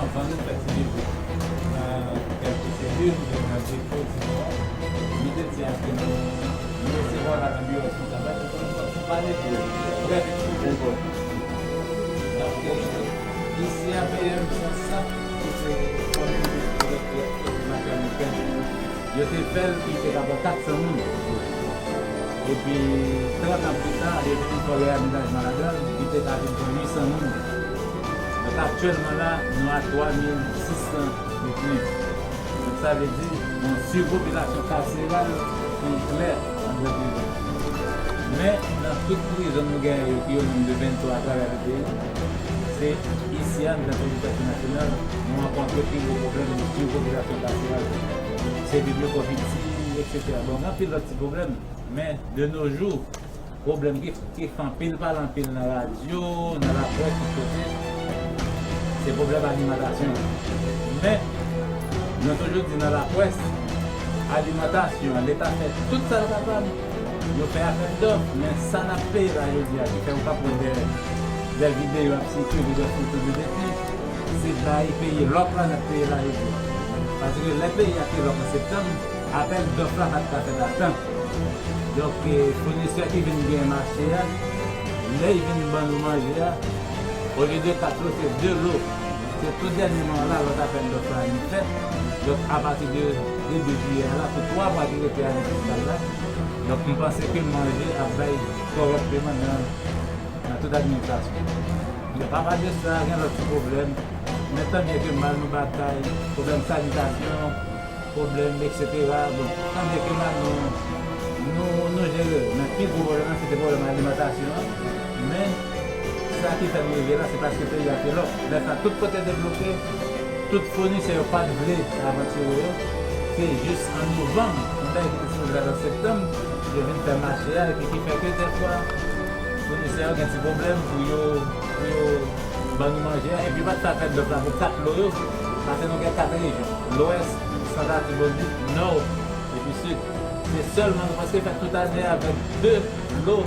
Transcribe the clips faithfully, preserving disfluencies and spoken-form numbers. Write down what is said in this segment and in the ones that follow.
Anvan nou fè ti depò nan kèlke selil oubyen nan depo ti bò a, nou te di a ke nou, nou resevwa la nan biwo responsab la, nou konn fòk nou pale de prèv eksplike. Donk, isi a, P M san kat, ki se komin de Matèl Mouken, yo te fè l, li te ka pran kat san moun. Epi, trant an pli ta, yo te vin fè reyamenajman ladan l, li te ka vin pran uit san moun. Donk, aktyèlman la, nou a twa mil sis san detni. Donk, sa vle di, yon sipopilasyon kaseral ki klè anndan prizon. Men, nan tout prizon nou genyen yo, ki yo nonm de venntwa atravè le peyi, se isi a, nan peyi nasyonal, nou rankontre pi gwo pwoblèm de sipopilasyon kaseral. Se vin yo pwofiti, etsetera. Bon, gen anpil lòt ti pwoblèm, men de nos jours, pwoblèm ki, ki fè anpil pale anpil nan radyo, nan laprès, tout kote, se pwoblèm alimantasyon. Men, nou toujou di nan laprès, alimantasyon an, Leta fè tout sa l kapab, yo fè apèl dòf, men sa n ap peye la jodi a, ki fè ou ka pran dè, dè videyo ap sikile, dè foto de detni, se bay peyi lòk la n ap peye la jodi a. Paske lè peyi a te lòk an septanm, apèl dòf la pa t ka fèt a tan. Donk, eh, founisè ki vin gen mache a, lè y vin ban nou manje a, olye de kat lo, se de lo. Se tou dènye mwa la, lòt apèl dòf la vin fèt. Donk, apati de, de de jiyè a la, pou twa mwa ki rete ane fiskal la, donk, m panse ke manje ap bay kòrèkteman nan, nan tout administrasyon. Donk, apa de sa, gen lòt ti pwoblèm. Men tanbyen ke mal nou batay, pwoblèm sanitasyon, pwoblèm, etsetera. Bon, tanbyen ke la, nou, nou, nou jere l. Men pi gwo pwoblèm nan, se te pwoblèm alimantasyon an. Men, sa ki fè n rive la, se paske peyi a te lòk. Lè sa, tout kote te bloke, tout founisè yo pa t vle avantire yo. Se jis an novanm, yon bagay ki te sipoze fèt an septanm, yo vin fè mache a, epi ki fè ke dèfwa, founisè yo gen ti pwoblèm pou yo, pou yo ban nou manje a, epi yo pa t ka fè dòf la pou kat lo yo, paske nou gen kat rejyon, Lwès, Sant, Latibonit, Nò, epi Sid. Se sèlman nou prèske fè tout ane avèk de lo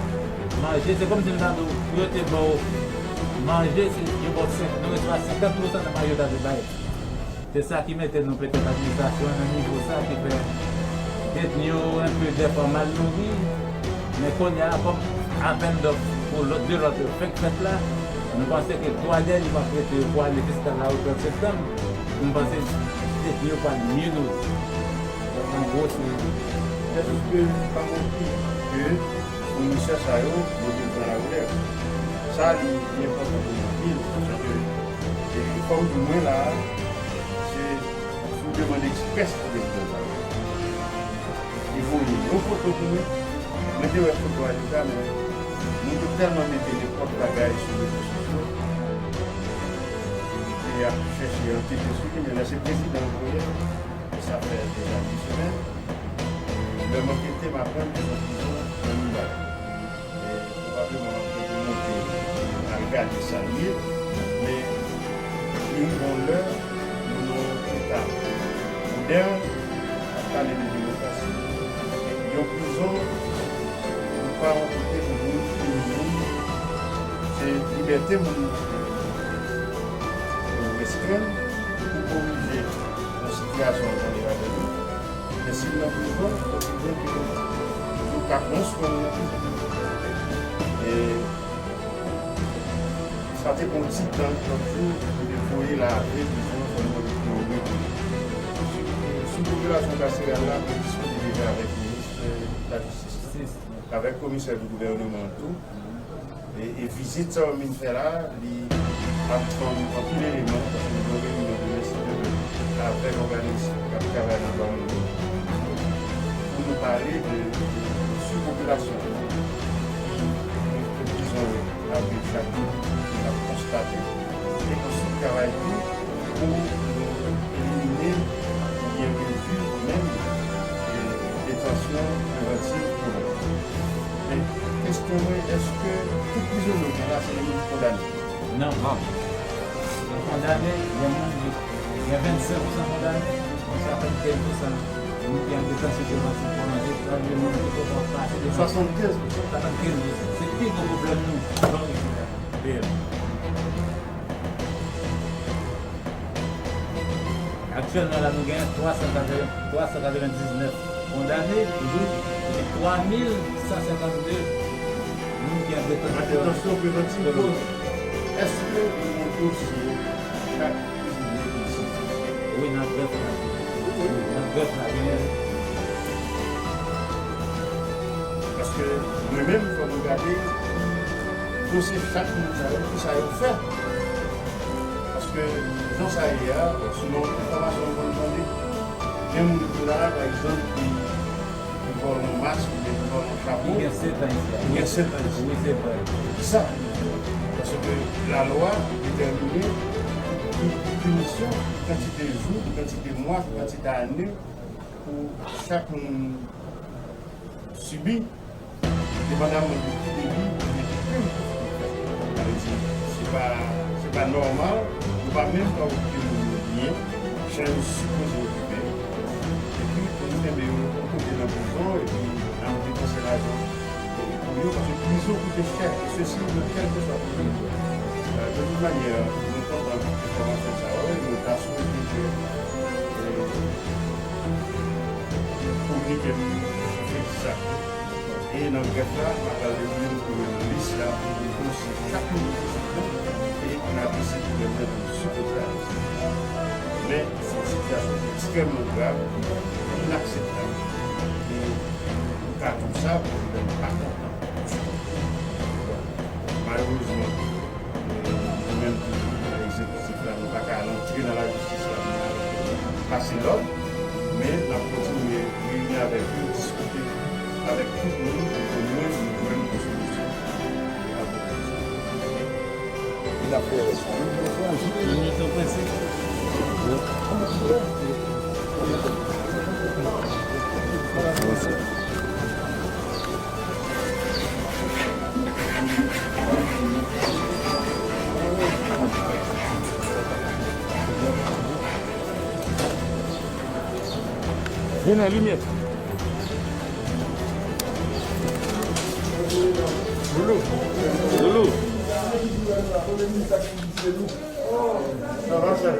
manje. Se kòmsi m ta di w, pou yo te ba w manje, se, yo ba w senk, nou resevwa senkant pousan nan manje yo ta dwe bay. Se sa ki mete nou petèt administrasyon an nan nivo sa ki fè detni yo enpe dèfwa mal nouri. Men kounye a, kòm apèl dòf pou lòt de lòt yo fèk fèt la, nou panse ke twa dènye mwa k rete yo pou ane fiskal la yo trant septanm, nou panse detni yo pral mye nouri. Donk, an gwo, se Èske pa gen yon pi ke founisè sa yo, yo vin pran larelèv? Sa, li, li enpòtan pou nou anpil, paske, e, kòm di mwen la, se sou demann eksprès pou prezidan sa yo. Li voye yon foto pou mwen, mwen te wè foto a deja, men nou te tèlman mete nenpòt bagay sou rezo sosyo, e ap chèche ankete sou li, men lè se prezidan an voye l, sa fè deja de semèn. Lè m ankete, m aprann ke se yon prizon nan Mibalè. E pwobableman m ap monte al gade sa l ye, men li rive yon lè nou nan yon eta modèn, ap pale de demokrasi, yon prizon, nou pa yon kote pou moun pini moun, se libète moun yo restrenn pou korije yon sitiyasyon an tande ladan li. Men si l nan prizon, fòk li byen ke yo ka pran swen l nan prizon. E sa te pran ti tan, lòt jou, pou netwaye, lave prizon an, fò nou mete yo rete. Sou, sou popilasyon kaseral la, mwen diskite deja avèk minis, e, lajistis la, avèk komisè di gouvèneman an tou. E, e vizit sa yo vin fè la, li ap ban nou anpil eleman, paske nou gen yon reyinyon demen, si Dye vle, avèk òganis k ap travay nan Dwa Moun yo, pou nou pale de, de sipopilasyon ki, ke prizon yo ap viv chak jou, ke n ap konstate, e answit travay tou pou nou Nan, nan kondane, gen moun ki gen vennsenk pousan kondane, men sa fè kenz pousan moun ki an detansyon prevantiv pwolonje, sa vle di moun ki poko pase de swasannkenz pousan. Swasannkenz pousan. Se pi gwo pwoblèm nou, jan w di la, reyèlman. Aktyèlman la, nou gen twa san katreven, twa san katrevendiznèf kondane, epi twa mil san senkannde moun ki an detansyon prevantiv. Èske nou montre sou chak prizonye ki soti? Wi, nan grèf la. Nan grèf la, genyen. Paske mwen menm, fò mwen gade dosye chak moun sa yo, kisa yo fè. Paske jan sa ye a, selon enfòmasyon nou konn tande, gen moun ki la, pa egzanp, ki, ki vòlè yon mask oubyen ki vòlè yon chapo. Ki gen sèt an isi a. Ki gen sèt an isi a. Wi, se vre. Kisa? Paske lalwa detèmine ki pinisyon, ki kantite jou, ki kantite mwa, ki kantite ane pou chak moun sibi, depandamman de ki deli oubyen ki krim yo fè. Sa vle di, se pa, se pa nòmal, nou pa menm ka okipe moun yo byen, jan yo sipoze okipe, epi pou nou kenbe yo yon kote nan prizon, epi n ap depanse lajan pou yo, paske prizon koute chè, e sesi, nan kèlkeswa prizon. Euh, de tout manyè, nou kontan enfòmasyon sa yo, e nou ta swete ke, euh, kominike m fè sa. E nan grèf la, m ap al regle nou premye nan lis la pou nou dosye chak moun ki sou pwen e pou n adrese pwoblèm nan jan nou sipoze adrese. Men, se yon sitiyasyon ki ekstrèmman grav, ki inakseptab. E nou ka di w sa, prezidan pa kontan ditou. Bon, malerezman, e nou menm ki nan egzekitif la, nou pa ka al antre nan lajistis la pou n al pase lòd, men n ap kontinye reyini avèk yo, diskite avèk tout moun pou ke nou, nou jwenn yon solisyon. Li ap fè rès la. Li tou prese. Vini, limyè. Loulou. Loulou. Sa va, chèf?